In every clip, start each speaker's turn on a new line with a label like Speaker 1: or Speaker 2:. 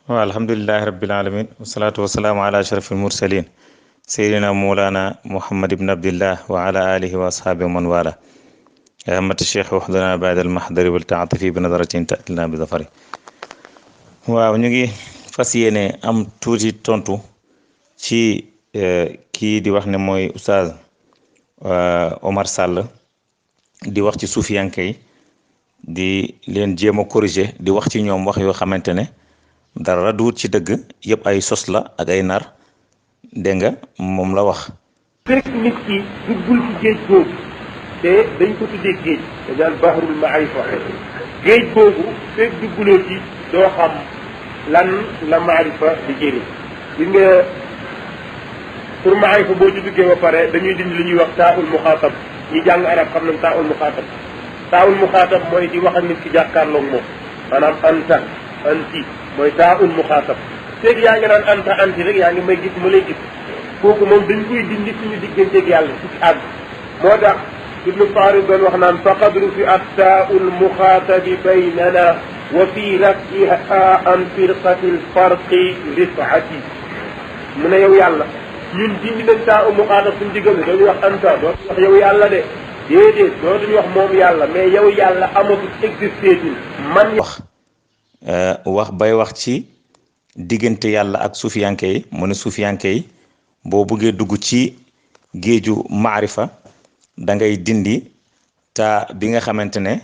Speaker 1: alhamdulillahi rabbil alamin wassalatu wassalamu ala ashrafil mursalin sayyidina mawlana muhammad ibn abdillah wa ala alihi wa ashabihi man wala ya hammat cheikh wahdana ba'da al mahdari wal ta'atifi bi nadratin ta'tina bi zafari. waaw ñu ngi fas yéene am tuuti tontu ci kii di wax ne mooy oustaz Omar Sall di wax ci suufiyanke yi di leen jéem a corriger di wax ci ñoom wax yoo xamante ne dara duut ci dëgg yëpp ay sos la ak ay nar dégg nga moom la wax.
Speaker 2: fekk nit ki duggul ci géej googu te dañ ko tuddee géej dañ naan bahrul maarifa géej googu fekk dugguloo ci doo xam lan la maarifa di jëriñ. gis nga pour maarifa boo ci duggee ba pare dañuy dindi li ñuy wax taaul muxaatab ñi jàng arab xam nañ taaul muxaatab. taaul muxaatab mooy di wax ak nit ki jàkkaarloog moom maanaam anta anti mooy taaul muxaatab feeg yaa ngi naan anta anti rek yaa ngi may gis ma lay gis kooku moom dañ koy dindi suñu digganteeg yàlla su ci àgg. moo tax ibnu Farid doon wax naan faqad rufi at taaul muxaatabi baynana wa fi rafiha an firqati lfarqi rifaati mu ne yow yàlla ñun dindi nañ taaul muxaatab suñu diggante dañuy wax anta dootuñu wax yow yàlla de déedéet dootuñu wax moom yàlla mais yow yàlla amatul existeetul man
Speaker 1: wax bay wax ci diggante yàlla ak suufiyanke yi mu ne suufiyanke yi boo bëggee dugg ci géeju maarifa da ngay dindi taa bi nga xamante ne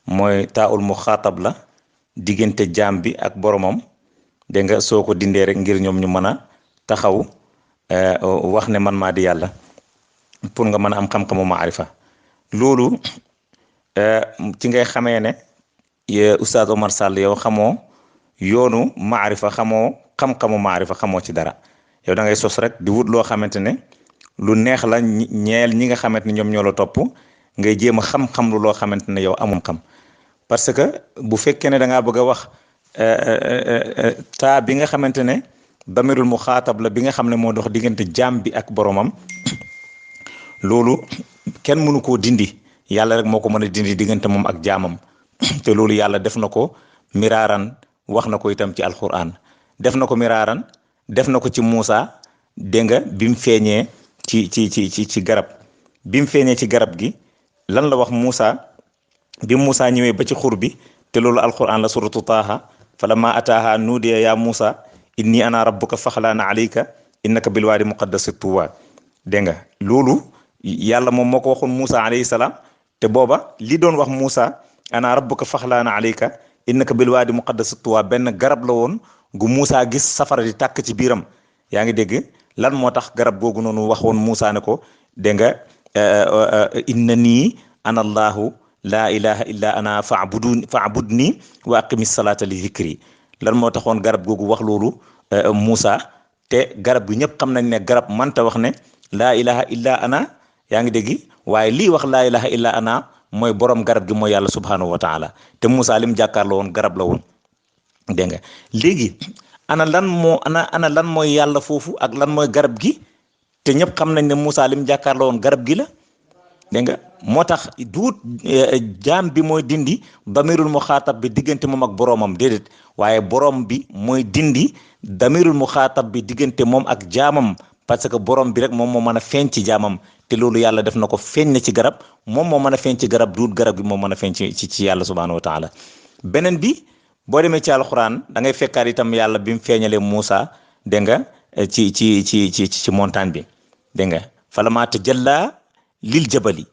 Speaker 1: mooy taaul muxaatab la diggante jaam bi ak boromam dégg nga soo ko dindee rek ngir ñoom ñu mën a taxaw wax ne man maa di yàlla pour nga mën a am xam-xamu maarifa loolu ci ngay xamee ne Oustaz Omar Sall yow xamoo yoonu maarifa xamoo xam-xamu maarifa xamoo ci dara yow da ngay sos rek di wut loo xamante ne lu neex la ñeel ñi nga xamante ne ñoom ñoo la topp ngay jéem a xam-xam lu loo xamante ne yow amum xam parce que bu fekkee ne da ngaa bëgg a wax taa bi nga xamante ne damirul mu xaatab la bi nga xam ne moo dox diggante jaam bi ak boromam loolu kenn mënu koo dindi yàlla rek moo ko mën a dindi diggante moom ak jaamam te loolu yàlla def na ko miraaran wax na ko itam ci alquran def na ko miraaran def na ko ci Muusa dégg nga bi mu feeñee ci garab bi mu feeñee ci garab gi lan la wax Muusa bi Muusa ñëwee ba ci xur bi te loolu alquran la suratu taaha falamma ataaha nuudiya ya Muusa inni ana rabbuka faxlaana alayka innaka bilwaadi muqaddasi tuwa dégg nga loolu yàlla moom moo ko waxoon Muusa alayhi salaam te booba li doon wax Muusa ana rabbuka faxlaana alayka innaka bil waadi muqaddasi tuwa benn garab la woon gu Muusa gis safara di tàkk ci biiram yaa ngi dégg lan moo tax garab googu noonu waxoon Muusa ne ko dégg nga inna nii ana allahu laa ilaha illa ana faabudni wa aqimi salata li zikri lan moo taxoon garab googu wax loolu Muusa te garab gi ñëpp xam nañ ne garab manta wax ne laa ilaha illa ana yaa ngi dégg waaye lii wax laa ilaha illa ana mooy borom garab gi mooy yàlla subhanahu wa taala te Muusa lim jàkkaarloo woon garab la woon dégg nga léegi ana lan mooy yàlla foofu ak lan mooy garab gi te ñëpp xam nañ ne Muusa lim jàkkaarloo woon garab gi la dégg nga moo tax duut jaam bi mooy dindi damirul muxaatab bi diggante moom ak boromam déedéet waaye borom bi mooy dindi damirul muxaatab bi diggante moom ak jaamam parce que borom bi rek moom moo mën a feeñ ci jaamam te loolu yàlla def na ko feeñ na ci garab moom moo mën a feeñ ci garab duut garab gi moo mën a feeñ ci yàlla subhanahu wa taala beneen bi boo demee ci alxuraan da ngay fekkaat itam yàlla bi mu feeñalee Muusa dégg nga ci montagne bi dégg nga falammaa tajallaa lil jabali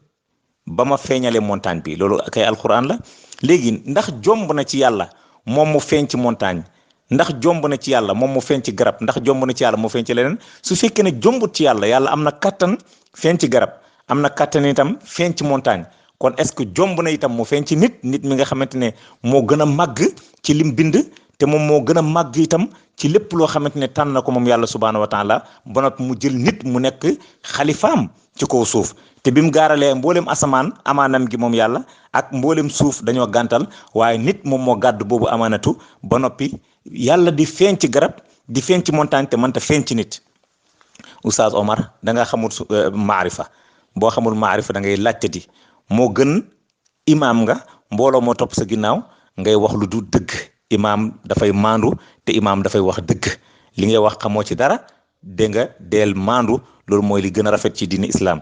Speaker 1: ba ma feeñalee montagne bi loolu kay alxuraan la léegi ndax jomb na ci yàlla moom mu feeñ ci montagne ndax jomb na ci yàlla moom mu feeñ ci garab ndax jomb na ci yàlla mu feeñ ci leneen su fekkee ne jombut ci yàlla yàlla am na kattan feeñ ci garab am na kattan itam feeñ ci montagne kon est-ce que jomb na itam mu feeñ ci nit mi nga xamante ne moo gën a màgg ci lim bind te moom moo gën a màgg itam ci lépp loo xamante ne tànn na ko moom yàlla subhanahu wa taala ba noppi mu jël nit mu nekk xalifaam ci kaw suuf te bi mu gaaralee mboolem asamaan amaanam gi moom yàlla ak mboolem suuf dañoo gàntal waaye nit moom moo gàddu boobu amaanatu ba noppi yàlla di feeñ ci garab di feeñ ci montagne te mënta feeñ ci nit Oustaz Omar da nga xamul maarifa boo xamul maarifa da ngay laajte di moo gën imaam nga mbooloo moo topp sa ginnaaw ngay wax lu du dëgg imaam dafay maandu te imaam dafay wax dëgg li ngay wax xamoo ci dara dégg nga deel maandu loolu mooy li gën a rafet ci diini islam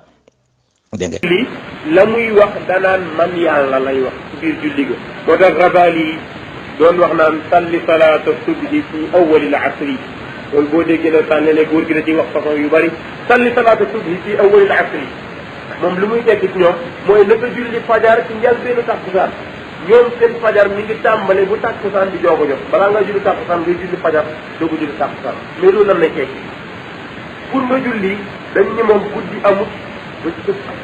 Speaker 1: dégg nga.
Speaker 2: li la muy wax danaan man yàlla lay wax ci biir julli ga moo tax Ghazali doon wax naan salli salaata subhi fi awwalil asri loolu boo déggee ne sànne ne góor gi da ciy wax façon yu bari salli salaata subhi fi awwalil asri moom li muy tekki ci ñoom mooy naka julli fajar ci njëlbéenu takkusaan ñoom seen fajar mi ngi tàmbale bu takkusaan di doog a jot balaa nga julli takkusaan ngay julli fajar doog a julli takkusaan mais loolu lan lay tekki pour nga julli dañ ni moom guddi amut ba cëg am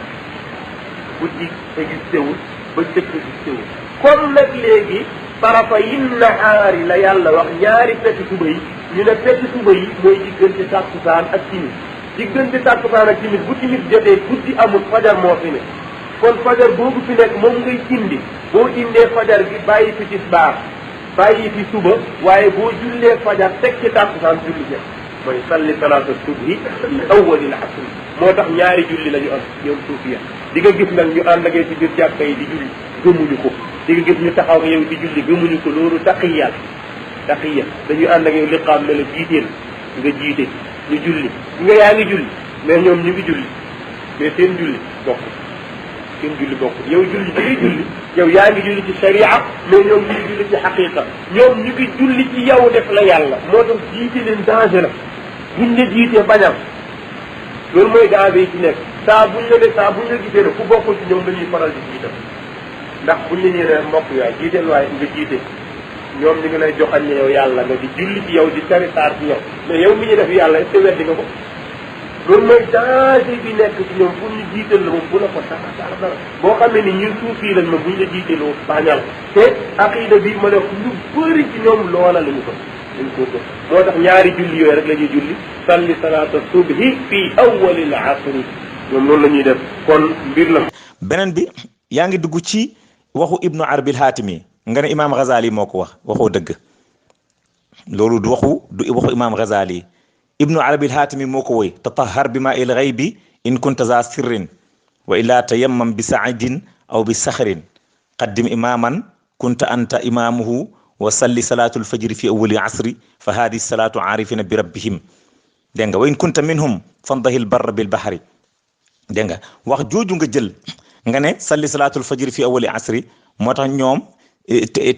Speaker 2: guddi existé wul ba cëg existé wul comme nag léegi tarafa yin nahaari la yàlla wax ñaari petti suba yi ñu ne petti suba yi mooy diggante takkusaan ak timis diggante takkusaan ak timis bu timis jotee guddi amul fajar moo fi ne kon fajar boobu fi nekk moom ngay indi boo indee fajar gi bàyyi fi tisbaar bàyyi fi suba waaye boo jullee fajar teg ci takkusaan julli jël mooy salli salaata subhi awwalil asri moo tax ñaari julli la ñu am ñoom suufiya di nga gis nag ñu ànd ak yow ci biir jàkka yi di julli gëmuñu ko di nga gis ñu taxaw ak yow di julli gëmuñu ko loolu taqiya dañuy ànd ak yow liqaam ne la jiiteel nga jiite ñu julli nga yaa ngi julli mais ñoom ñu ngi julli mais seen julli bokk yow julli bi ngay julli yow yaa ngi julli ci sharia mais ñoom ñu ngi julli ci xaqiqa ñoom ñu ngi julli ci yow def la yàlla moo tax jiite leen danger la buñ la jiitee bañal loolu mooy danger yi ci nekk saa buñ la gisee ne ku bokkul ci ñoom dañuy faral di jiital ndax buñ la ñëwee mbokk yaay jiiteel waaye nga jiite ñoom ñu ngi lay joxañ ne yow yàlla nga di julli ci yow di tari saar ci yow mais yow mi ñu def yàlla est-ce que weddi nga ko loolu mooy danger bi nekk ci ñoom pour ñu jiital la moom bu la ko dara boo xamee ni ñun suufi lañ ma buñ la jiitaloo bañal te aqida bi ma def lu bëri ci ñoom loola la ñu ko moo tax ñaari julli yooyu rek la ñuy julli salli salaata subhi fii awwalil asri ñoom loolu la ñuy def kon mbir la.
Speaker 1: beneen bi yaa ngi dugg ci waxu ibnu arabil haatimi nga ne imaam Ghazali moo ko wax waxoo dëgg loolu du waxu imaam Ghazali ibnu arabil haatimi moo ko woy tatahhar bi ma il ghaybi in kunta za sirrin wa illa tayammam bi saidin aw bi saxrin qaddim imaman kunta anta imamuhu wa salli salatul fajri fi awwali asri fa hadi salatu arifina bi rabbihim dégg nga wa in kunta minhum fandahil barra bil bahri dégg nga wax jooju nga jël nga ne salli salatul fajri fi awwali asri moo tax ñoom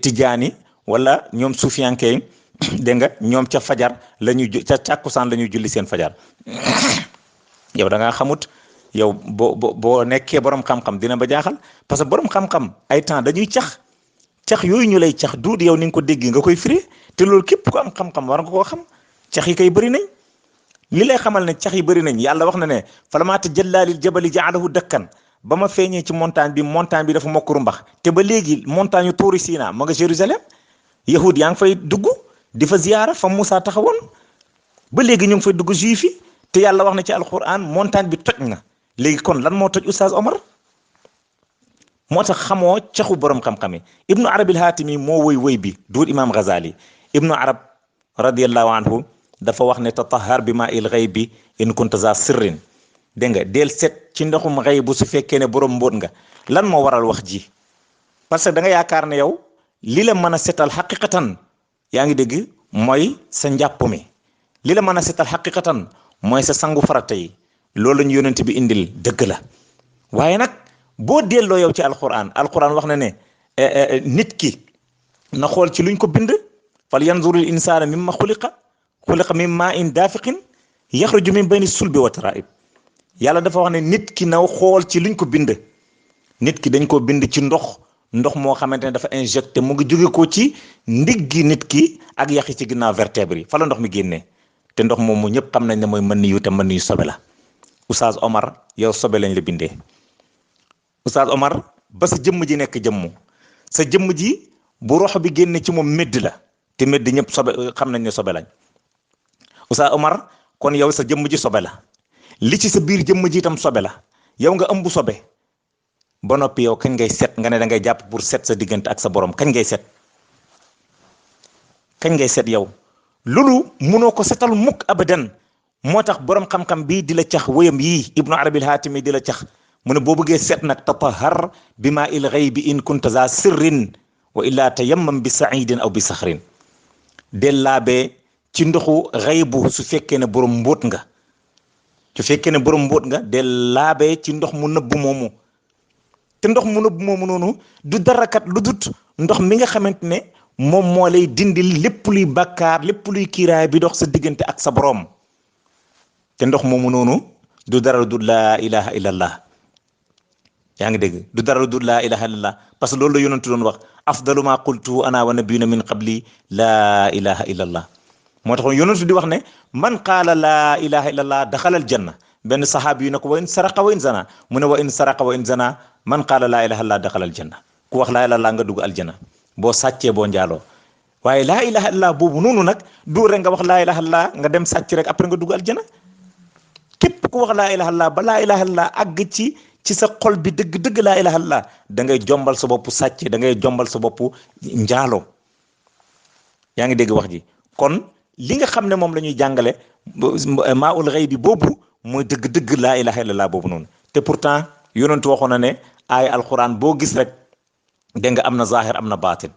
Speaker 1: tijaani wala ñoom sufiyanke dégg nga ñoom ca fajar la ñuy ca càkkusaan la ñuy julli seen fajar yow da ngaa xamut yow boo nekkee borom xam-xam dina ba jaaxal parce que borom xam-xam ay temps dañuy cax yooyu ñu lay cax duud yow ni nga ko dégg nga koy firi te loolu képp ko am xam-xam war nga koo xam cax yi kay bëri nañ li lay xamal ne cax yi bëri nañ yàlla wax na ne falammaa tajallaa lil jabali ja'alahu dakkan ba ma feeñee ci montagne bi dafa mokkuru mbax te ba léegi montagne yu Tuuri Sina ma nga Jérusalem yahud yaa ngi fay dugg di fa ziyaara fa Moussa taxawoon ba léegi ñu ngi fay dugg juif yi te yàlla wax na ci alquran montagne bi toj na léegi kon lan moo toj Oustaz Omar moo tax xamoo caxu borom xam-xam yi ibnu arabil haatimi moo woy bi duur imam Ghazali ibnu arab radiyallahu anhu dafa wax ne tatahhar bi ma il ghaybi in kunta za sirrin dégg nga del set ci ndoxum xëy bu su fekkee ne borom mbóot nga lan moo waral wax ji parce que da nga yaakaar ne yow li la mën a setal xaqiqatan yaa ngi dégg mooy sa njàpp mi li la mën a setal xaqiqatan mooy sa sangu farata yi loolu la ñu yonent bi indil dëgg la waaye nag boo delloo yow ci alquran wax na ne nit ki na xool ci luñ ko bind fal yanzuril insaana mimma xuliqa min maa'in daafiqin yaxruju min bayni sulbi wa taraa'ib yàlla dafa wax ne nit ki na xool ci luñ ko bind nit ki dañ koo bind ci ndox moo xamante ne dafa injecté mu ngi jóge ko ci ndiggi nit ki ak yaxi ci ginnaaw vertèbre yi fa la ndox mi génnee te ndox moomu ñëpp xam nañ ne mooy mën yu te mën yu sobe la Oustaz Omar yow sobe lañ la bindee Oustaz Omar ba sa jëmm ji nekk jëmm sa jëmm ji bu rox bi génne ci moom médd la te médd ñëpp sobe xam nañ ne sobe lañ Oustaz Omar kon yow sa jëmm ji sobe la li ci sa biir jëmm ji itam sobe la yow nga ëmb sobe ba noppi yow kañ ngay set nga ne da ngay jàpp pour set sa diggante ak sa borom kañ ngay set yow loolu munoo ko setal mukk abadan moo tax borom xam-xam bii di la cax wéyam yii ibnu arabil haatimi di la cax mu ne boo bëggee set nag tatahhar bi maa il ghaybi in kunta za sirrin wa illaa tayammam bi saidin aw bi saxrin del laabee ci ndoxu xaybu su fekkee ne borom mbóot nga su fekkee ne borom mbóot nga del laabee ci ndox mu nëbb moomu te ndox mu nëbb moomu noonu du darakat lu dut ndox mi nga xamante ne moom moo lay dindil lépp luy bàkkaar lépp luy kiiraay bi dox sa diggante ak sa borom te ndox moomu noonu du dara lu dul laa ilaha illallah yaa ngi dégg du dara lu dul laa ilaha illallah parce que loolu la yonentu doon wax afdalu ma qultu ana wa nabiyuna min qabli laa ilaha illallah moo tax yonentu di wax ne man qaala laa ilaha illallah daxala al janna benn saxaabi yu ne ko wa in saraqa wa in zana mu ne wa in saraqa wa in zana man qaala laa ilaha illallah daxala al janna ku wax laa ilaha illallah nga dugg aljanna boo sàccee boo njaaloo waaye laa ilaha illallah boobu noonu nag du rek nga wax laa ilaha illallah nga dem sàcc rek après nga dugg aljanna képp ku wax laa ilaha illallah ba laa ilaha illallah àgg ci sa xol bi dëgg-dëgg laa ilaha illallah da ngay jombal sa bopp sàcc da ngay jombal sa bopp njaaloo yaa ngi dégg wax ji kon li nga xam ne moom la ñuy jàngale maa ul xëy bi boobu mooy dëgg-dëgg laa ilaha illallah boobu noonu te pourtant yonentu waxoon na ne ay alquran boo gis rek dégg nga am na zahir am na baatin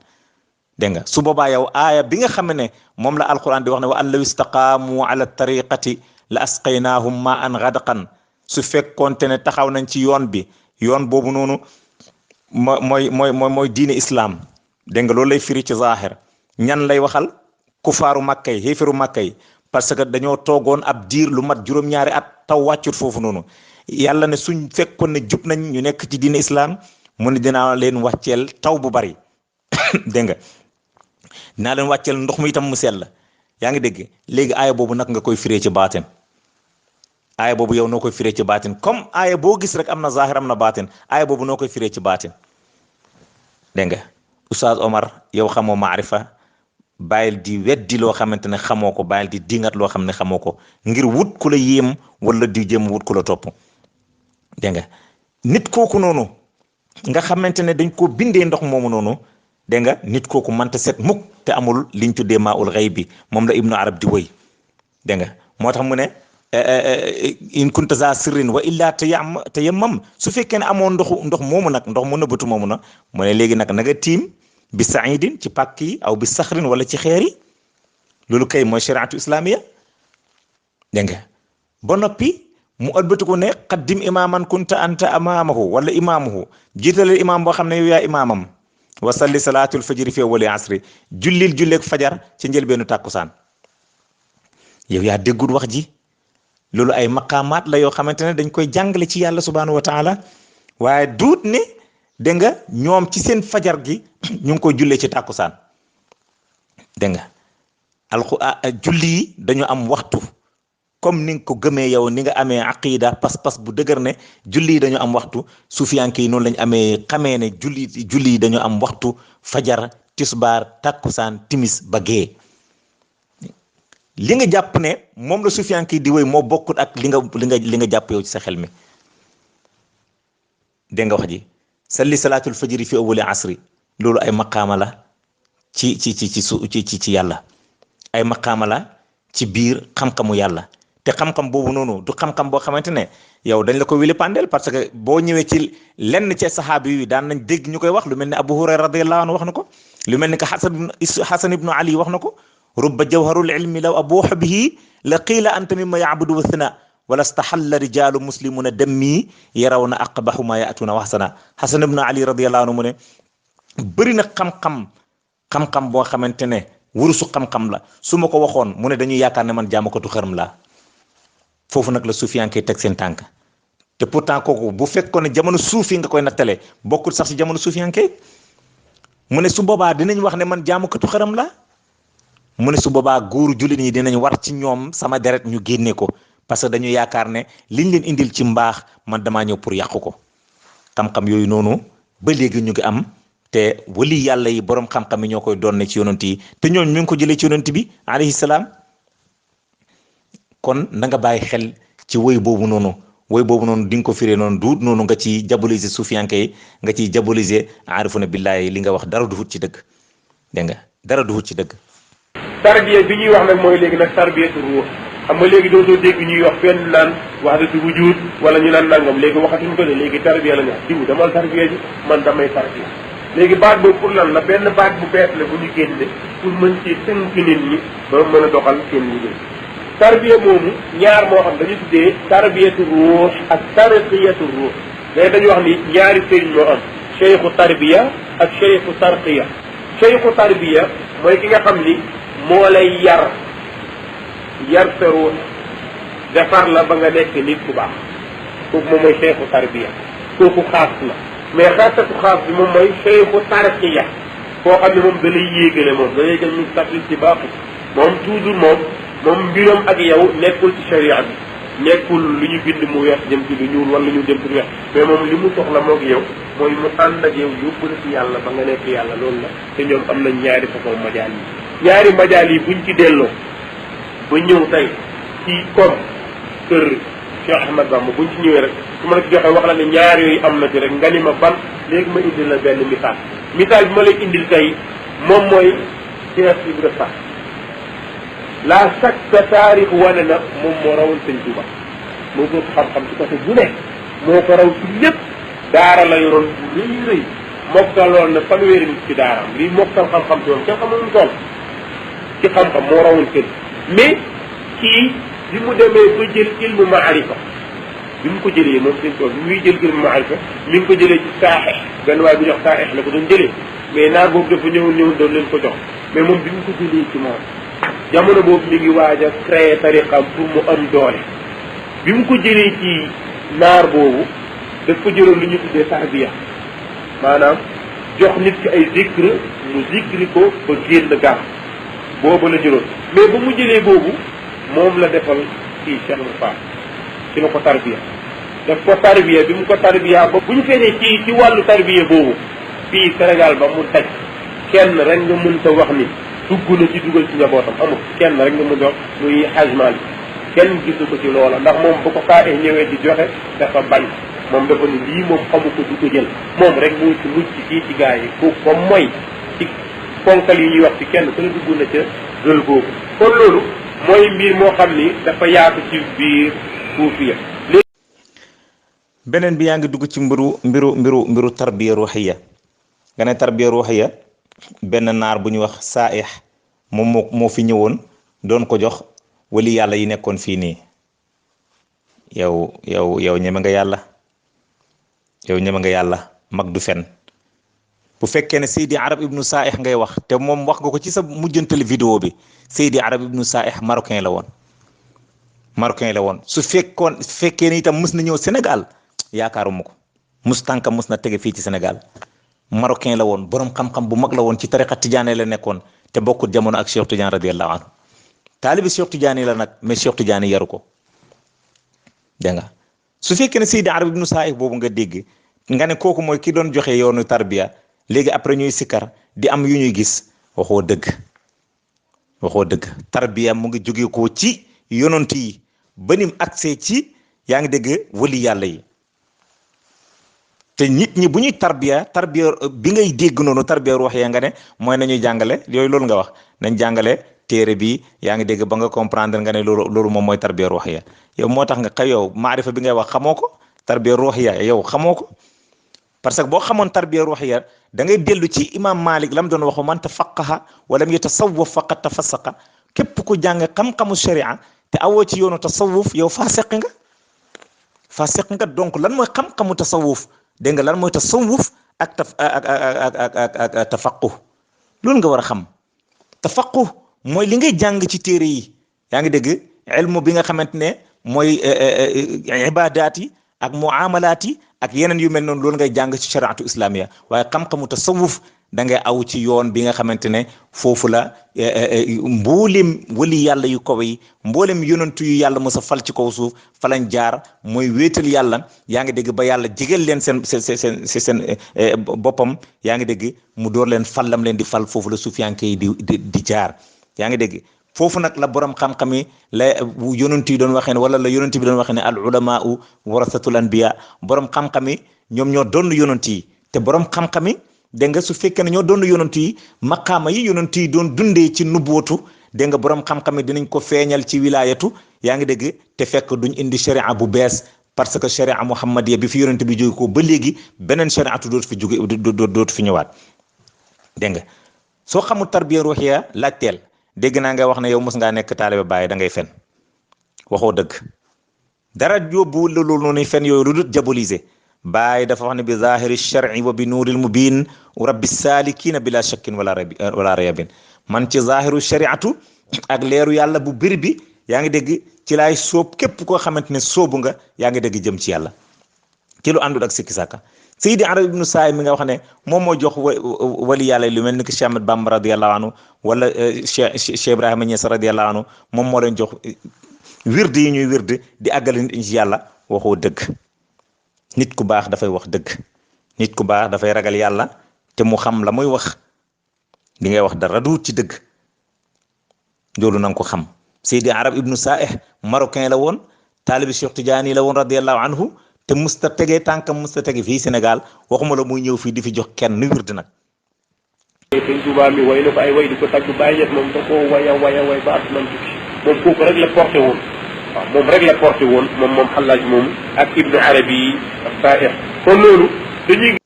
Speaker 1: dégg nga su boobaa yow aaya bi nga xam ne moom la alquran di wax ne wa an law istaqaamu ala tariqati la asqaynaahum ma an gadaqan su fekkoonte ne taxaw nañ ci yoon bi yoon boobu noonu mooy diine islam dégg nga loolu lay firi ci zahir ñan lay waxal kufaaru makka yi xéefaru makka yi parce que dañoo toogoon ab diir lu mat juróom-ñaari at taw wàccut foofu noonu yàlla ne suñ fekkoon ne jub nañ ñu nekk ci diine islam mu ne dinaa leen wàcceel taw bu bari dégg nga dinaa leen wàcceel ndox mu itam mu sell yaa ngi dégg léegi aaya boobu nag nga koy firee ci baatin aaya boobu yow noo koy firee ci baatin comme aaya boo gis rek am na zahir am na baatin aaya boobu noo koy firee ci baatin dégg nga Oustaz Omar yow xamoo maarifa bàyyil di weddi loo xamante ne xamoo ko bàyyil di dingat loo xam ne xamoo ko ngir wut ku la yéem wala di jëm wut ku la topp dégg nga nit kooku noonu nga xamante ne dañ koo bindee ndox moomu noonu dégg nga nit kooku mënta set mukk te amul liñ tuddee maa ul xëy bi moom la ibnu arab di wëy dégg nga moo tax mu ne in kunta za sirrin wa illa tayammam su fekkee ne amoo ndox moomu nag ndox mu nëbbatu moomu nag mu ne léegi nag na nga tiim bi saidin ci pàkk yi aw bi saxrin wala ci xeer yi loolu kay mooy shariatu islamiya dégg nga ba noppi mu ëlbatiku ne qaddim imaman kunta anta amaamahu wala imaamuhu jiitale imaam boo xam ne yow yaa imaamam wa salli salaatul fajri fi awwali asri julleeg fajar ci njëlbeenu tàkkusaan yow yaa déggul wax ji loolu ay maqaamaat la yoo xamante ne dañ koy jàngale ci yàlla subhanahu wa taala waaye duut ne dégg nga ñoom ci seen fajar gi ñu ngi koy jullee ci tàkkusaan dégg nga julli yi dañu am waxtu comme ni nga ko gëmee yow ni nga amee aqida pas-pas bu dëgër ne julli yi dañu am waxtu sufiyanke yi noonu lañ amee xamee ne julli yi dañu am waxtu fajar tisbaar tàkkusaan timis ba gee li nga jàpp ne moom la sufiyanke yi di wéy moo bokkut ak li nga jàpp yow ci sa xel mi dégg nga wax ji salli salaatul fajri fi awwali asri loolu ay maqaama la ci yàlla ay maqaama la ci biir xam-xamu yàlla te xam-xam boobu noonu du xam-xam boo xamante ne yow dañ la ko wili pandel parce que boo ñëwee ci lenn ci saxaabi yi daan nañ dégg ñu koy wax lu mel ne Abu Hurayra radiyallahu anhu wax na ko lu mel ni que Hasan ibnu Ali wax na ko rubba jawharul ilmi law abuuxa bihi la qiila anta mimma yaabudu wathna wala staxalla rijaalu muslimuna dammi yaraw na aqbaxu ma yaatuna waxsana Hasan ibnu Ali radiyallahu anhu mu ne bëri na xam-xam boo xamante ne wurusu xam-xam la su ma ko waxoon mu ne dañuy yaakaar ne man jaamakatu xërëm laa foofu nag la suufiyanke teg seen tànk te pourtant kooku bu fekkoon ne jamono suufi nga koy nattale bokkul sax si jamono suufiyanke mu ne su boobaa dinañ wax ne man jaamakatu xërëm laa mu ne su boobaa góoru jullit ñi dinañ war ci ñoom sama deret ñu génne ko parce que dañu yaakaar ne liñ leen indil ci mbaax man damaa ñëw pour yàqu ko xam-xam yooyu noonu ba léegi ñu ngi am te wali yàlla yi borom xam-xam yi ñoo koy doon ne ci yonent yi te ñooñu ñu ngi ko jëlee ci yonent bi alayhi salaam kon na nga bàyyi xel ci woy boobu noonu di nga ko firee noonu duut noonu nga ci diaboliser suufiyanke yi nga ciy diaboliser aarifuna billahi li nga wax dara du ci dëgg dégg nga dara du ci dëgg.
Speaker 2: tarbiya bi ñuy wax nag mooy léegi nag tarbiyatu ruux xam nga léegi dootoo dégg ñuy wax fenn naan wahdatu wujud wala ñu naan nangam léegi waxatuñ ko de léegi tarbiya la ñu wax diw damal tarbiya ji man damay tarbiya léegi baat boobu pour lan la benn baat bu bees la bu ñu génne pour mën ci tënk nit ñi ba mën a doxal seen liggéey. tarbiya moomu ñaar moo xam dañu tuddee tarbiyatu ruux ak tarqiyatu ruux mais dañu wax ni ñaari sëriñ moo am cheikhu tarbiya ak cheikhu tarqiya. cheikhu tarbiya mooy ki nga xam ni moo lay yar sa ruux defar la ba nga nekk nit ku baax kooku moom mooy cheikhu tarbiya kooku xaas la. mais xaasatu xaas bi moom mooy cheikhu tarqiya koo xam ne moom da lay yéegale moom da lay jël ñu tafil ci baaxu moom toujours moom mbiram ak yow nekkul ci sharia bi nekkul lu ñu bind mu weex jëm ci lu ñuul wala ñu jëm ci lu weex mais moom li mu soxla moog yow mooy mu ànd ak yow yóbbu la ci yàlla ba nga nekk yàlla loolu la. te ñoom am nañ ñaari façon majaal yi ñaari majaal yi buñ ci delloo ba ñëw tey ci comme kër Cheikh Ahmad Bamba buñ ci ñëwee rek su ma la ci joxee wax la ne ñaar yooyu am na ci rek nga ni ma ban léegi ma indil la benn misaal bi ma lay indil tey moom mooy Cheikh Ibra Fall la chaque taarix wane na moom moo rawoon sëñ Touba moo ko xam-xam ci côté bu nekk moo ko raw ci lépp daara la yoroon bu rëy mokkaloon na fanweeri nit ci daaraam lii mokkal xam-xam ci moom kenn xamul mu toll ci xam-xam moo rawoon kër mais kii bi mu demee ba jël ilmu maarifa bi mu ko jëlee moom seen tool bi muy jël ilmu maarifa mi ngi ko jëlee ci saaxeex benn waaye bu jox saaxeex la ko doon jëlee mais naar boobu dafa ñëw doon leen ko jox mais moom bi mu ko jëlee ci moom jamono boobu mi ngi waaj a créé tariqam pour mu am doole bi mu ko jëlee ci naar boobu daf ko jëloon lu ñu tuddee tarbiya maanaam jox nit ki ay zikr mu zikri ko ba génn gàmm boobu la jëloon mais ba mu jëlee boobu moom la defal kii Cheikh Moussa ci la ko tarbiya daf ko tarbiya bi mu ko tarbiya ba bu ñu feenee ci wàllu tarbiya boobu fii Sénégal ba mu daj kenn rek nga mën ta wax ni dugg na ci dugal ci njabootam amul kenn rek nga mën a wax muy xajmaal kenn gisu ko ci loola ndax moom bu ko kaa ñëwee di joxe dafa bañ moom dafa ni lii moom xamu ko du ko jël moom rek moo ci mucc fii ci gars yi ko comme mooy ci ponkal yi ñuy wax ci kenn ku ne dugg na ca gël boobu kon loolu mooy mbir moo xam ni dafa yaatu ci biir suufiya.
Speaker 1: beneen bi yaa ngi dugg ci mbiru tarbiya ruuxiya nga ne tarbiya ruuxiya benn naar bu ñu wax saaix moom moo fi ñëwoon doon ko jox wali yàlla yi nekkoon fii nii yow ñeme nga yàlla mag du fen bu fekkee ne Seydi Arab ibnu Saaix ngay wax te moom wax nga ko ci sa mujjantali vidéo bi Seydi Arab ibnu Saaix marocain la woon su fekkee ne itam mus na ñëw Sénégal yaakaaruma ko tànkam mus na tege fii ci Sénégal marocain la woon borom xam-xam bu mag la woon ci tariqa tijaane la nekkoon te bokkut jamono ak Cheikh Tidiane radiyallahu anhu taalibi Cheikh Tidiane la nag mais Cheikh Tidiane yaru ko dégg nga su fekkee ne Seydi Arab ibnu Saaix boobu nga dégg nga ne kooku mooy ki doon joxe yoonu tarbiya léegi après ñuy sikkar di am yu ñuy gis waxoo dëgg tarbiya mu ngi jóge ko ci yonent yi ba nim accès ci yaa ngi dégg wali yàlla yi te nit ñi bu ñuy tarbiya bi ngay dégg noonu tarbiya ruux ya nga ne mooy nañuy jàngale yooyu loolu nga wax nañ jàngale téere bi yaa ngi dégg ba nga comprendre nga ne loolu moom mooy tarbiya ruux ya yow moo tax nga xëy yow maarifa bi ngay wax xamoo ko tarbiya ruux ya yow xamoo ko parce que boo xamoon tarbiya ruux ya da ngay dellu ci imam Malik lam doon waxu man tafaqaha wa lam yatasawwaf faqad tafassaqa képp ku jàng xam-xamu sharia te awoo ci yoonu tasawuf yow fasiq nga donc lan mooy xam-xamu tasawuf dégg nga lan mooy tasawuf ak tafaqquh loolu nga war a xam tafaqquh mooy li ngay jàng ci téere yi yaa ngi dégg ilmu bi nga xamante ne mooy ibadaat yi ak muamalaat yi ak yeneen yu mel noonu loolu ngay jàng ci shariatu islamiya waaye xam-xamu tasawuf da ngay aw ci yoon bi nga xamante ne foofu la mboolem wali yàlla yu kaw yi mboolem yonantu yu yàlla mos a fal ci kaw suuf fa lañ jaar mooy wéetal yàlla yaa ngi dégg ba yàlla jigéel leen seen boppam yaa ngi dégg mu door leen fallam leen di fal foofu la suufiyanke yi di jaar yaa ngi dégg foofu nag la borom xam-xam yi la yonent yi doon waxee ne wala la yonent bi doon waxee ne al ulamaau warasatul anbiya borom xam-xam yi ñoom ñoo doon yonent yi te borom xam-xam yi dégg nga su fekkee ne ñoo doon yonent yi maqaama yi yonent yi doon dundee ci nubuwatu dégg nga borom xam-xam yi dinañ ko feeñal ci wilaayatu yaa ngi dégg te fekk duñ indi sharia bu bees parce que sharia muhammadiya bi fi yonent bi jóge ko ba léegi beneen shariatu dootu fi jóge dootu fi ñëwaat dégg nga soo xamul tarbiya ruuxiya laajteel dégg naa nga wax ne yow mos ngaa nekk taalibe Baay da ngay fen waxoo dëgg dara yóbbu la loolu noonu fen yooyu lu dul diaboliser Baay dafa wax ne bi zahiri shar'i wa bi nuuril mubin rabbi salikina bila shakkin wala rayabin man ci zahiru shariatu ak leeru yàlla bu bëri bi yaa ngi dégg ci laay sóob képp koo xamante ne sóobu nga yaa ngi dégg jëm ci yàlla ci lu àndul ak sikki sàkka Seydi Arabi ibnu Saay mi nga wax ne moom moo jox wali yàlla lu mel ni ki Cheikh Ahmad Bamba radiyallahu anhu wala Cheikh Ibrahima Niass radiyallahu anhu moom moo leen jox wird yi ñuy wird di àggale nit ñi ci yàlla waxoo dëgg nit ku baax dafay wax dëgg nit ku baax dafay ragal yàlla te mu xam la muy wax li ngay wax dara du ci dëgg loolu na nga ko xam Seydi Arab ibnu Saih marocain la woon taalibi Cheikh Tidiane la woon radiyallahu anhu te musta tegee tànkam musta tege fii Sénégal waxuma la muy ñëw fii di fi jox kenn wird nag.
Speaker 2: Sëñ Tuubaa mi way na ko ay way di ko tagg Baay Ñas moom da koo way ba asamaan tukki moom kooku rek la porté woon waaw moom rek la porté woon moom Xallaaj moom ak Ibnu Arabi ak Saih kon loolu dañuy.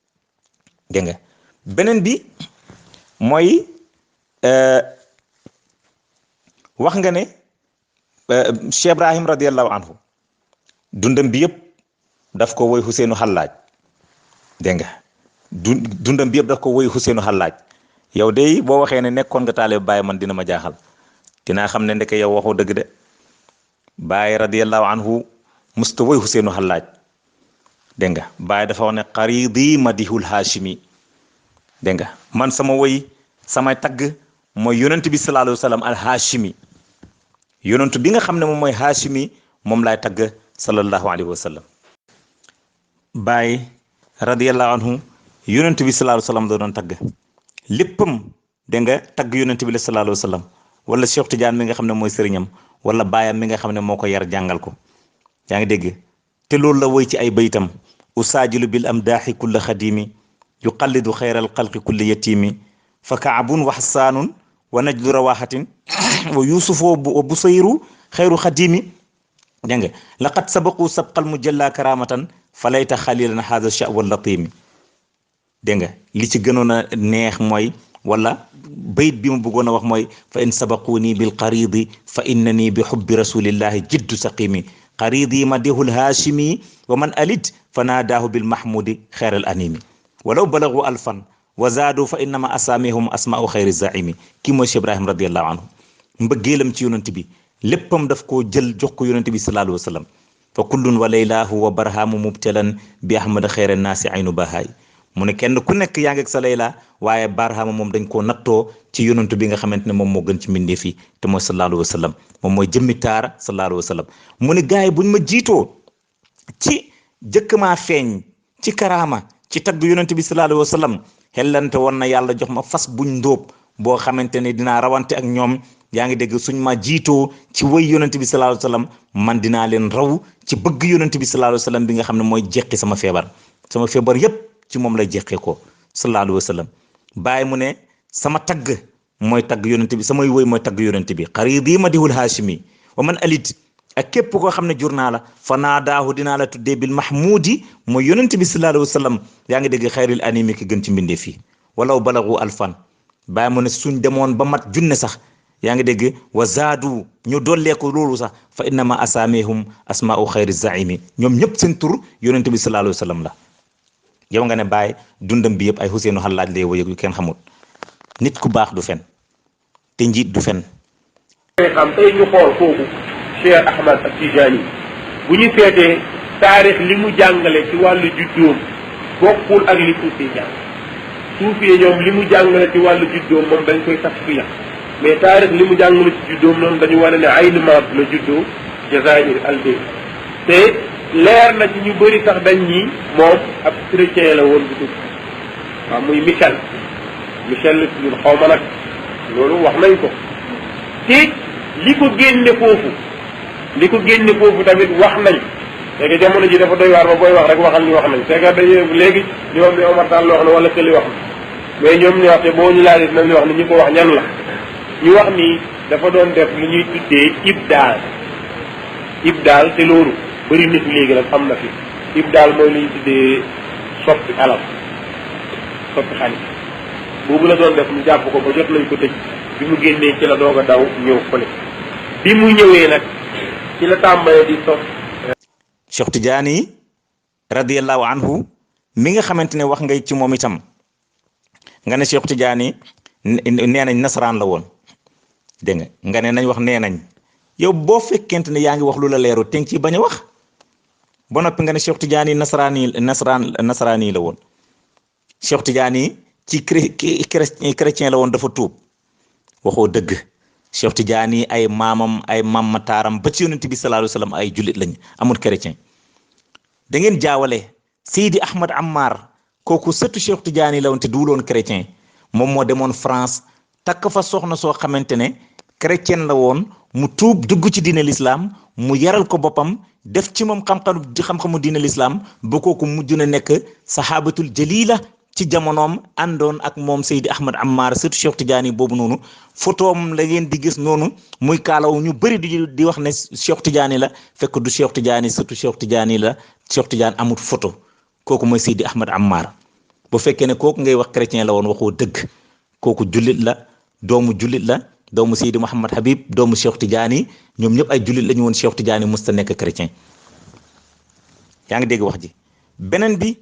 Speaker 1: dégg nga beneen bi mooy wax nga ne Cheikh Ibrahim radiyallahu anhu dundam bi yëpp daf ko woy Ousseynou Xallaaj dégg nga dundam bi yëpp daf ko woy Ousseynou Xallaaj yow de boo waxee ne nekkoon nga taalibe Baay man dina ma jaaxal dinaa xam ne ndeke yow waxoo dëgg de Baay radiyallahu anhu musta woy Ousseynou Xallaaj dégg nga Baay dafa wax ne qaridi madihul haashimi dégg nga man sama woy samay tagg mooy yonent bi sallallahu alayhi wa sallam al haashimi yonent bi nga xam ne moom mooy haashimi moom laay tagg sallallahu alayhi wa sallam Baay radiyallahu anhu yonent bi sallallahu alayhi wa sallam da doon tagg léppam dégg nga tagg yonent bi la sallallahu alayhi wa sallam wala Cheikh Tidiane mi nga xam ne mooy sëriñam wala baayam mi nga xam ne moo ko yar jàngal ko yaa ngi dégg te loolu la woy ci ay baytam usaajilu bil amdaaxi kulla xadimi yuqallidu xayral xalqi kulli yatimi fa kaabun wa xasaanun wa najlu rawaxatin wa yusuf wa busayru xayru xadimi dégg nga laqad sabaqu sabqal mujalla karamatan falayta xalilan haada sha'wa latimi dégg nga li ci gënoon a neex mooy wala bayit bi mu bëggoon a wax mooy fa in sabaquni bil qaridi fa innani bi xubbi rasulillahi jiddu saqimi qaridi madihul haashimi wa man alid fa naadaahu bil mahmudi xeeral animi walaw balagu alfan wa zaadu fa innama asaamihum asmaau xayri zaimi kii mooy Cheikh Ibrahim radiallahu anhu mbëggeelam ci yonent bi léppam daf koo jël jox ko yonent bi sallallahu alayhi wa sallam fa kullun wa laylahu wa barhaamu mubtalan bi ahmada xayra naasi aynu bahaay mu ne kenn ku nekk yaa ngi ak sa layla waaye barhama moom dañ koo nattoo ci yonantu bi nga xamante ne moom moo gën ci mbindeef yi te mooy sallallahu alayhi wa sallam moom mooy jëmmi taara sallallahu alayhi wa sallam mu ne gars yi buñ ma jiitoo ci jëkk maa feeñ ci karaama ci tagg yonantu bi sallallahu alayhi wa sallam xellante woon na yàlla jox ma fas buñ ndóob boo xamante ne dinaa rawante ak ñoom yaa ngi dégg suñ ma jiitoo ci wëy yonantu bi sallallahu alayhi wa sallam man dinaa leen raw ci bëgg yonantu bi sallallahu alayhi wa sallam bi nga xam ne mooy jeqi sama feebar yépp ci moom lay jeqee ko sallallahu alayhi wa sallam bàyyi mu ne sama tagg mooy tagg yonent bi samay woy mooy tagg yonent bi xaridi madihul haashimi wa man alit ak képp koo xam ne jur naa la fa naadaahu dinaa la tuddee bil mahmudi mooy yonent bi sallallahu alayhi wa sallam yaa ngi dégg xayril animi ki gën ci mbindee fii walaw balagu alfan bàyyi mu ne suñ demoon ba mat junne sax yaa ngi dégg wa zaadu ñu dolleeku loolu sax fa innama asaamihum asmaau xayri zaimi ñoom ñëpp seen tur yonent bi sallallahu alayhi wa sallam la yow nga ne Baay dundam bi yëpp ay Ousseynou Xallaaj lay woy yu kenn xamul nit ku baax du fen te njiit du fen
Speaker 2: xam tey ñu xool kooku Cheikh Ahmad ak Tijaani bu ñu seetee taarix li mu jàngale ci wàllu juddoom bokkul ak li suufee jàng suufee ñoom li mu jàngale ci wàllu juddoom moom dañ koy tasfiya mais taarix li mu jàngale ci juddoom noonu dañu wane ne Ayn Maad la juddoo Jazaïr Alger te leer na ci ñu bëri sax dañ ñi moom ab chrétien la woon bu dugg waaw muy Michel ñun xaw ma nag loolu wax nañ ko te li ko génne foofu tamit wax nañ c'est que jamono ji dafa doy waar ba booy wax rek waxal ñu wax nañ c'est que dañu léegi ñoom ni Omar Tall wax na wala këli wax na mais ñoom ñu wax te boo ñu laajee dinañ ñu wax ni ñi ko wax ñan la ñu wax ni dafa doon def lu ñuy tuddee ibdaal te loolu bëri na fi léegi nag am na fi ibdaal mooy li ñu tuddee soppi alal soppi xaalis boobu la doon def ñu jàpp ko ba jot nañ ko tëj bi mu génnee ci la doog a daw ñëw fële bi mu ñëwee nag ci la tàmbalee di sos
Speaker 1: Cheikh Tidiane radiyallahu anhu mi nga xamante ne wax ngay ci moom itam nga ne Cheikh Tidiane nee nañ nasaraan la woon dégg nga ne nañ wax nee nañ yow boo fekkente ne yaa ngi wax lu la leeru te ci bañ a wax ba noppi nga ne Cheikh Tidiane nasaraani la woon Cheikh Tidiane ci chrétien la woon dafa tuub waxoo dëgg Cheikh Tidiane ay maamam ay mammataaram ba ci yonent bi sallallahu alayhi wasallam ay jullit lañ amul chrétien da ngeen jaawale Seydi Ahmad Ammar kooku sëtu Cheikh Tidiane la woon te duuloon chrétien moom moo demoon France takk fa soxna soo xamante ne chrétien la woon mu tuub dugg ci diine l'islam mu yaral ko boppam def ci moom xam-xamu diine l'islam ba kooku mujj na nekk sahabatul jalila ci jamonoom àndoon ak moom Seydi Ahmad Ammar surtout Cheikh Tidiane boobu noonu photoom la ngeen di gis noonu muy kaalaw ñu bëri di wax ne Cheikh Tidiane la fekk du Cheikh Tidiane surtout Cheikh Tidiane la Cheikh Tidiane amut photo kooku mooy Seydi Ahmad Ammar bu fekkee ne kooku ngay wax chrétien la woon waxoo dëgg kooku jullit la doomu jullit la doomu Seydi Mouhamad Habib doomu Cheikh Tidiane ñoom ñëpp ay jullit la ñu woon Cheikh Tidiane musta nekk chrétien yaa ngi dégg wax ji beneen bi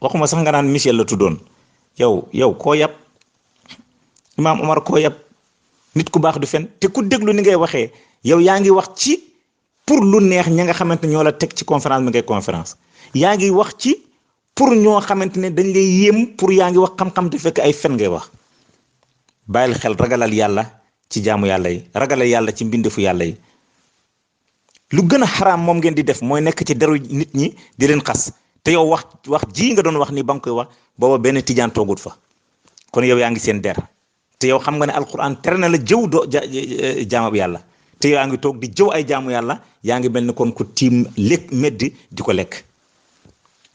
Speaker 1: waxuma sax nga naan Michel la tuddoon yow koo yab Imaam Omar koo yab nit ku baax du fen te ku déglu ni ngay waxee yow yaa ngi wax ci pour lu neex ña nga xamante ñoo la teg ci conférence bi ngay conférence yaa ngi wax ci pour ñoo xamante ne dañ lay yéem pour yaa ngi wax xam-xam te fekk ay fen ngay wax bàyyil xel ragalal yàlla ci jaamu yàlla yi ragalal yàlla ci mbindeefu yàlla yi lu gën a xaraam moom ngeen di def mooy nekk ci deru nit ñi di leen xas te yow wax ji nga doon wax ni ba nga koy wax booba benn tijaan toogut fa kon yow yaa ngi seen der te yow xam nga ne alquran tere na la jëw jaamu yàlla te yow yaa ngi toog di jëw ay jaamu yàlla yaa ngi mel ni kon ku tiim lekk meddi di ko lekk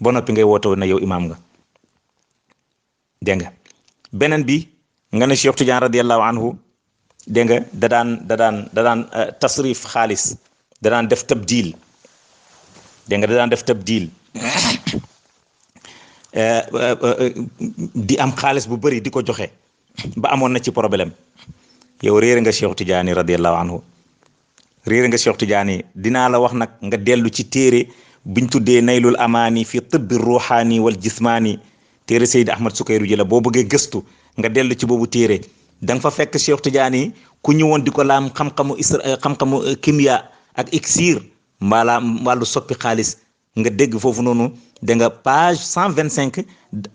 Speaker 1: ba noppi ngay woote na yow imaam nga dégg nga beneen bi nga ne Cheikh Tidiane radiyallahu anhu dégg nga da daan tasrif xaalis da daan def tabdil dégg nga da daan def tabdil di am xaalis bu bëri di ko joxe ba amoon na ci problème yow réer nga Cheikh Tidiane radiyallahu anhu réer nga Cheikh Tidiane dinaa la wax nag nga dellu ci téere biñ tuddee naylul amaani fi tibbi ruuxaani wal jismaani téere Seydi Ahmad Sukayru ji la boo bëggee gëstu nga dellu ci boobu téere da nga fa fekk Cheikh Tidiane ku ñëwoon di ko laam xam-xamu kimia ak iksir wàllu soppi xaalis nga dégg foofu noonu da nga page 125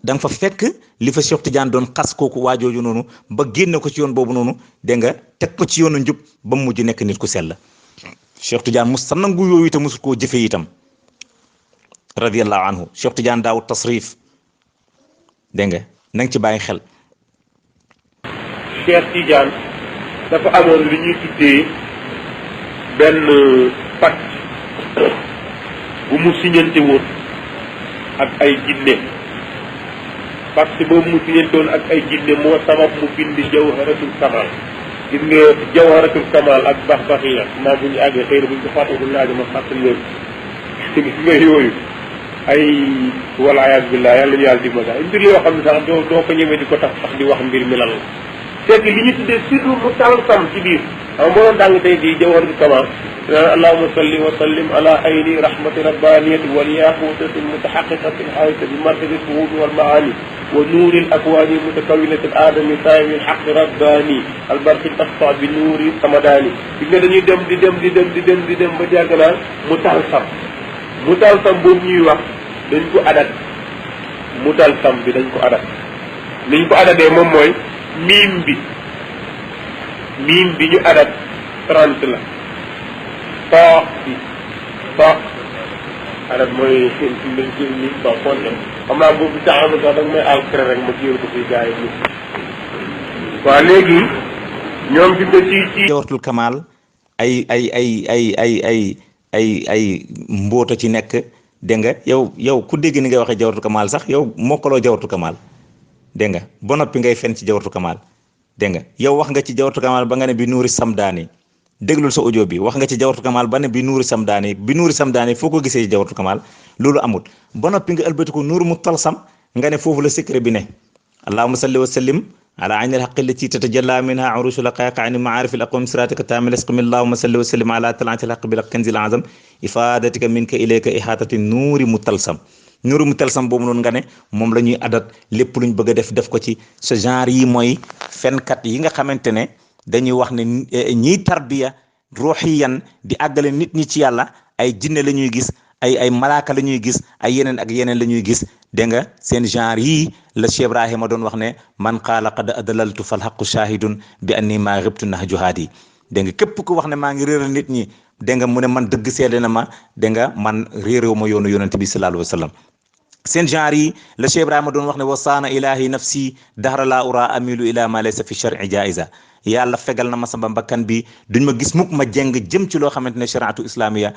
Speaker 1: da nga fa fekk li fa Cheikh Tidiane doon xas kooku waajooju noonu ba génne ko ci yoon boobu noonu da nga teg ko ci yoonu njub ba mujj nekk nit ku sell Cheikh Tidiane mus sa nangu yooyu te musul koo jëfe itam radiyallahu anhu Cheikh Tidiane daaw tasrif dégg nga na nga ci bàyyi xel.
Speaker 2: Cheikh Tidiane dafa amoon li ñuy tuddee benn pacte bu mu siñante woon ak ay jinne pacte boobu mu siñante woon ak ay jinne moo sabab mu bind jawharatul kamal gis nga jawharatul kamal ak baxbaxiya naa bu ñu àggee xëy na bu ñu ko fàttewul laaj ma fàttali leen gis nga yooyu ay walaayas billah yàlla ñu yàlla di ma sax mbir yoo xam ne sax doo ko ñëwee di ko tax di wax mbir mi lan la fekk li ñu tuddee sirru mu talsam ci biir xam moo doon dàng tey di jawharatul kamal allahumma salli wa sallim ala ayni rahmati rabbaniyati wal yaqutati mutahaqiqati hayta bi martadi shuhud wal maani wa nuuril akwaani mutakawinati al adami saami al haqq rabbani al barqi tasfa bi nuuri samadani bi nga dañuy dem di dem ba jàgg naan mu talsam boobu ñuy wax dañ ko adat mu talsam bi dañ ko adat niñ ko adatee moom mooy miim bi ñu adat 30 la toox bi toox adat mooy dañ jël ni ba fonte xam naa boobu taxaw sax danga may alcré rek ma jël ko fi gars yi waaw léegi ñoom bi nga ci
Speaker 1: jawharatul kamal ay mboota ci nekk dégg nga yow ku dégg ni ngay waxee jawharatul kamal sax yow mokkaloo jawharatul kamal dégg nga ba noppi ngay fen ci jawharatul kamal dégg nga yow wax nga ci jawharatul kamal ba nga ne bi nuuri samdaani déglul sa audio bi wax nga ci jawharatul kamal ba ne bi nuuri samdaani foo ko gisee ci jawharatul kamal loolu amul ba noppi nga ëlbati ko nuuru mu talsam nga ne foofu la secret bi ne allahumma salli wa sallim على عين الحق التي تتجلى منها عروش الحقائق عن المعارف الأقوم صراطك التام الأسقم اللهم صل وسلم على طلعة الحق بالكنز الأعظم إفادتك منك إليك إحاطة النور متلسم nuuru mu talsam boobu noonu nga ne moom la ñuy adat lépp luñ bëgg a def ko ci ce genre yi mooy fenkat yi nga xamante ne dañuy wax ne ñiy tarbiya ruuxiyan di àggale nit ñi ci yàlla ay jinne la ñuy gis ay malaaka la ñuy gis ay yeneen ak yeneen la ñuy gis dégg nga seen genre yii la Cheikh Ibrahima doon wax ne man qaala qad adlaltu fal haqqu shahidun bi anni maa ghibtu nahju haadi dégg nga képp ku wax ne maa ngi réeral nit ñi dégg nga mu ne man dëgg seede na ma dégg nga man réeréw ma yoonu yonente bi sallallahu alayhi wa sallam seen genre yi la Cheikh Ibrahima doon wax ne wasaana ilahi nafsi dahra la ura amilu ila ma laysa fi shar'i jaiza yàlla fegal na ma sama bakkan bi duñ ma gis mukk ma jeng jëm ci loo xamante ne shariatu islamiya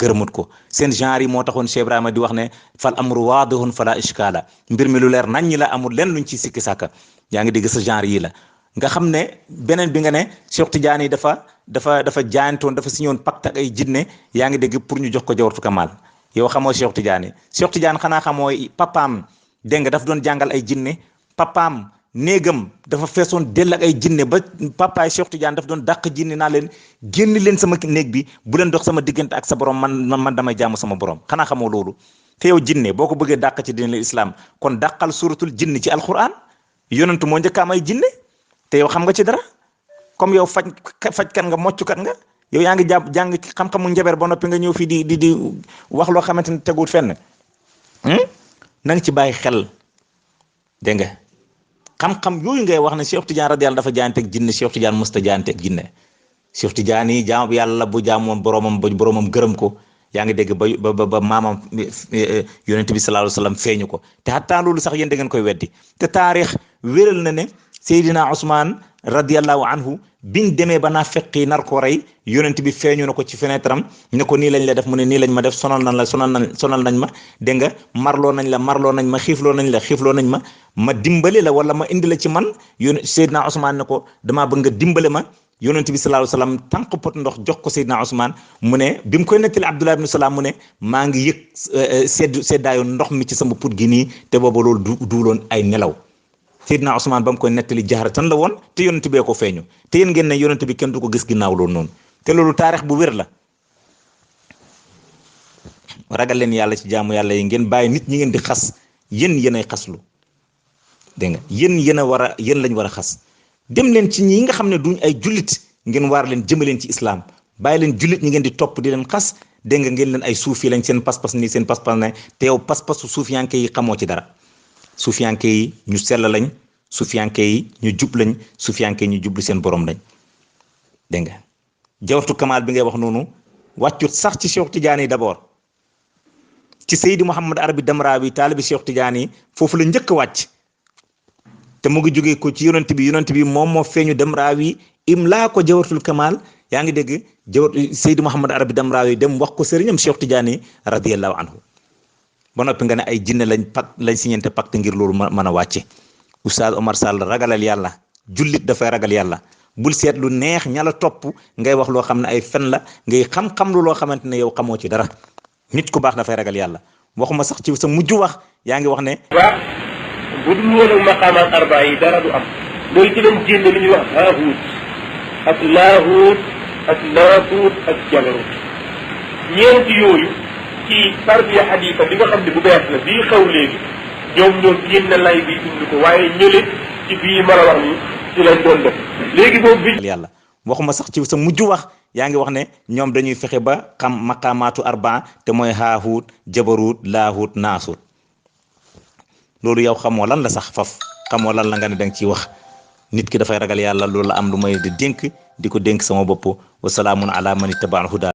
Speaker 1: gërëmut ko seen genre yi moo taxoon Cheikh Ibrahima di wax ne fal amru waadihun fala ishkaala mbir mi lu leer nañ ñi la amul lenn luñ ci sikki sàkka yaa ngi dégg sa genre yi la nga xam ne beneen bi nga ne Cheikh Tidiane yi dafa jaayantoon dafa signé woon pacte ak ay jinne yaa ngi dégg pour ñu jox ko jawharatul kamal yow xamoo Cheikh Tidiane xanaa xamoo papaam dégg nga daf doon jàngal ay jinne papaam néegam dafa feesoon dell ak ay jinne ba papaay Cheikh Tidiane daf doon dàq jinne naa leen génn leen sama néeg bi bu leen dox sama diggante ak sa borom man damay jaamu sama borom xanaa xamoo loolu te yow jinne boo ko bëggee dàq ci diine islam kon dàqal suratul jinne ci alquran yonentu moo njëkk am ay jinne te yow xam nga ci dara comme yow fajkat nga moccukat nga yow yaa ngi jàng xam-xamu njaber ba noppi nga ñëw fii di wax loo xamante ne teguut fenn na nga ci bàyyi xel dégg nga xam-xam yooyu ngay wax ne Cheikh Tidiane radiyallahu dafa jaayanteeg jinne Cheikh Tidiane musta jaayanteeg jinne Cheikh Tidiane yi jaam yàlla bu jaamoon boromam ba boromam gërëm ko yaa ngi dégg ba maamam yonent bi sallallahu alayhi wasallam feeñu ko te xataa loolu sax yéen da ngeen koy weddi te taarix wéral na ne Seydina Ousmane radiyallahu anhu biñ demee ba naa feqi nar ko rey yonent bi feeñu na ko ci fenêtre am ne ko nii lañ la def mu ne nii lañ ma def sonal nañ ma dégg nga marloo nañ ma xiifloo nañ ma dimbale la wala ma indi la ci man Seydina Ousmane ne ko damaa bëgg nga dimbale ma yonent bi sallallahu alayhi wasallam tànk pot ndox jox ko Seydina Ousmane mu ne bi mu koy nettali Abdullah ibn Salaam mu ne maa ngi yëg seddaayu ndox mi ci sama put gi nii te booba loolu duuloon ay nelaw Seydina Ousmane ba mu koy nettali jaharatan la woon te yonent bee ko feeñu te yéen ngeen ne yonent bi kenn du ko gis ginnaaw loolu noonu te loolu taarix bu wér la ragal leen yàlla ci jaamu yàlla yi ngeen bàyyi nit ñi ngeen di xas yéen ay xaslu dégg nga yéen lañ war a xas dem leen ci ñi nga xam ne duñ ay jullit ngeen waar leen jëmaleen ci islam bàyyi leen jullit ñi ngeen di topp di leen xas dégg nga ngeen leen ay suufi lañ seen pas-pas nii seen pas-pas ne te yow pas-pasu suufiyanke yi xamoo ci dara suufiyanke yi ñu sell lañ suufiyanke yi ñu jub lañ suufiyanke yi ñu jublu seen borom lañ dégg nga jawharatul kamal bi ngay wax noonu wàccut sax ci Cheikh Tidiane yi d'abord ci Seydi Mouhamed Arabi Damrawi taalibi Cheikh Tidiane yi foofu la njëkk a wàcc te mu ngi jógee ko ci yonent bi moom moo feeñu Damrawi imlaa ko jawharatul kamal yaa ngi dégg Seydi Mouhamed Arabi Damrawi dem wax ko sëriñam Cheikh Tidiane yi radiyallahu anhu ba noppi nga ne ay jinne lañ siñente pacte ngir loolu mën a wàcce Oustaz Omar Sall ragalal yàlla jullit dafay ragal yàlla bul seet lu neex ñala topp ngay wax loo xam ne ay fen la ngay xam-xam lu loo xamante ne yow xamoo ci dara nit ku baax dafay ragal yàlla waxuma sax ci sa mujj wax yaa ngi wax ne
Speaker 2: waaw bu dul woon ak maqaamaat arbaa yi dara du am loolu ci lañ génne li ñuy wax haahuut ak laahuut ak naahuut ak jabarut ñeenti yooyu ci tarbiya xadiisa bi nga xam ne bu bees la bii xaw léegi ñoom ñoo génne lay bi indi ko waaye ñële ci bii ma la wax ni ci lañ doon def léegi boobu bi
Speaker 1: yàlla waxuma sax ci sa mujj wax yaa ngi wax ne ñoom dañuy fexe ba xam maqaamaatu arbaa te mooy haahuut jabarut laahuut naasuut loolu yow xamoo lan la sax faf xamoo lan la nga ne danga ciy wax nit ki dafay ragal yàlla loolu la am lu may di dénk di ko dénk sama bopp wa salaamun ala man ittaba al huda